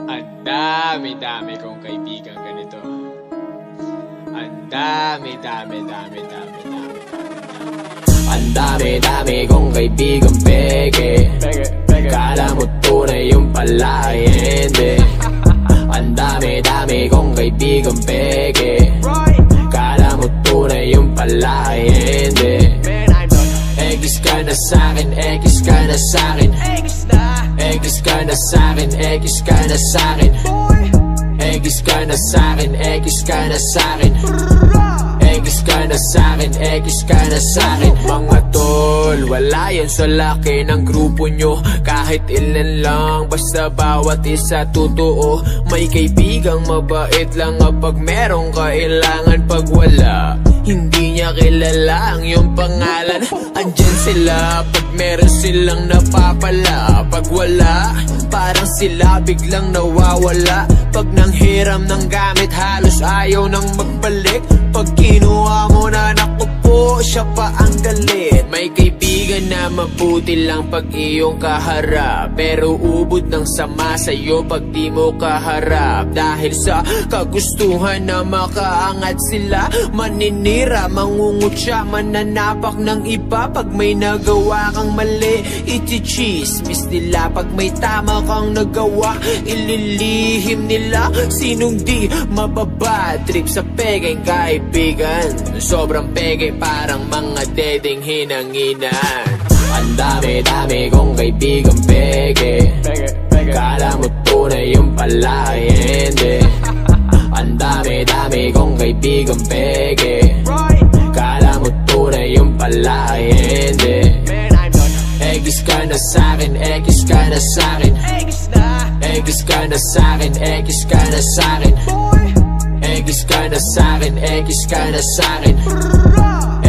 Ang dami-dami kong kaibigan ganito. Ang dami, dami, dami, dami, dami, dami. Ang dami-dami kong kaibigan peke. Kala mo tunay, yung pala ay hindi. Ang dami-dami kong kaibigan peke. Kala mo tunay, yung pala ay hindi. Ekis ka na sa'kin, ekis ka na sa'kin. Ekis ka na sa'kin, ekis ka na sa'kin. Ekis ka na sa'kin, ekis ka na sa'kin. Ekis ka na sa'kin, ekis ka na sa'kin. Mga tol, wala yan sa laki ng grupo nyo. Kahit ilan lang, basta bawat isa totoo. May kaibigang mabait lang kapag merong kailangan. Pag wala, hindi niya kilala ang iyong pangalan. Andyan sila pag meron silang napapala. Pag wala, parang sila biglang nawawala. Pag nanghiram ng gamit, halos ayaw nang magbalik. Pag kinuha mo na, naku po, siya pa ang galit. May kaibigan na mabuti lang pag iyong kaharap, pero ubod ng sama sa'yo pag di mo kaharap. Dahil sa kagustuhan na makaangat sila, maninira, mangungutya, mananapak ng iba. Pag may nagawa kang mali, ichichismis nila. Pag may tama kang nagawa, ililihim nila. Sinong di maba-bad trip sa pekeng kaibigan? Sobrang peke, parang mga dedeng hinanginan. Ang dami-dami kong kaibigan peke. Kala mo tunay, yung pala ay hindi. Ang dami-dami kong kaibigan peke. Kala mo tunay, yung pala ay hindi. Ekis ka na sa'kin, ekis ka na sa'kin. Ekis ka na sa'kin, ekis ka na sa'kin. Ekis ka na sa'kin, ekis ka na sa'kin.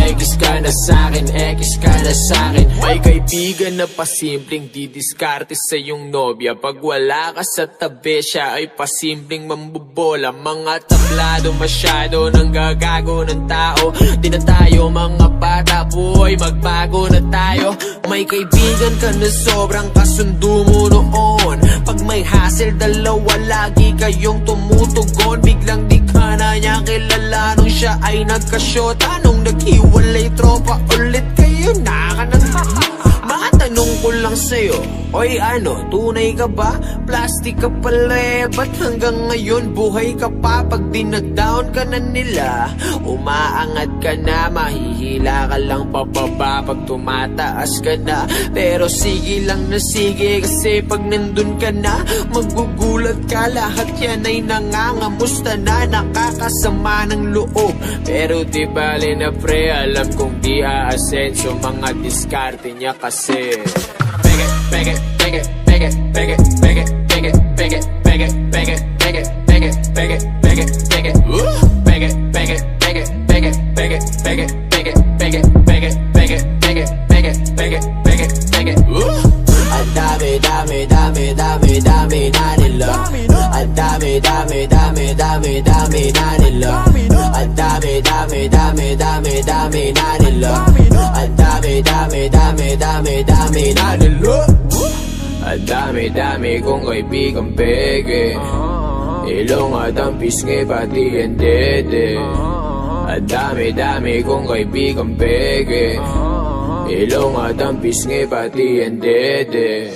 Ekis ka na sa'kin, ekis ka na sa'kin. May kaibigan na pasimpleng didiskarte sa iyong nobya. Pag wala ka sa tabi, siya ay pasimpleng mambubola. Mga tablado masyado nang gagago ng tao. Di na tayo mga bata, boy, magbago na tayo. May kaibigan ka na sobrang kasundo mo noon. Pag may hassle, dalawa lagi kayong tumutugon. Biglang di ka na niya kilala nung siya ay nagkasyota. Nung naghiwalay tropa ulit kayo nakanan. Matanong ko lang sa'yo, oy ano, tunay ka ba? Plastic ka pala eh, ba't hanggang ngayon buhay ka pa? Pag dinadown ka na nila, umaangat ka na. Mahihila ka lang pababa pag tumataas ka na. Pero sige lang na sige, kasi pag nandun ka na, magugulat ka, lahat yan ay nangangamusta na. Nakakasama ng loob, pero di bale na pre, alam kong di aasenso mga diskarte niya kasi peke, peke, peke, peke, peke, peke, peke, peke, peke, peke, peke, peke, peke, peke, peke. Peke, peke, peke, peke, peke, peke, peke, peke, peke, peke, peke, peke, peke, peke, peke. Ang dami, dami, dami, dami, dami na nila. Ang dami, dami, dami, dami, dami na nila. Ang dami, dami, dami, dami, dami na nila. Ang dami, dami, dami, dami, dami na nila. Ang dami, dami kong kaibigan peke. Ilong at ang pisngi, pati ang dede. Ang dami, dami kong kaibigan peke. Ilong at ang pisngi, pati ang dede.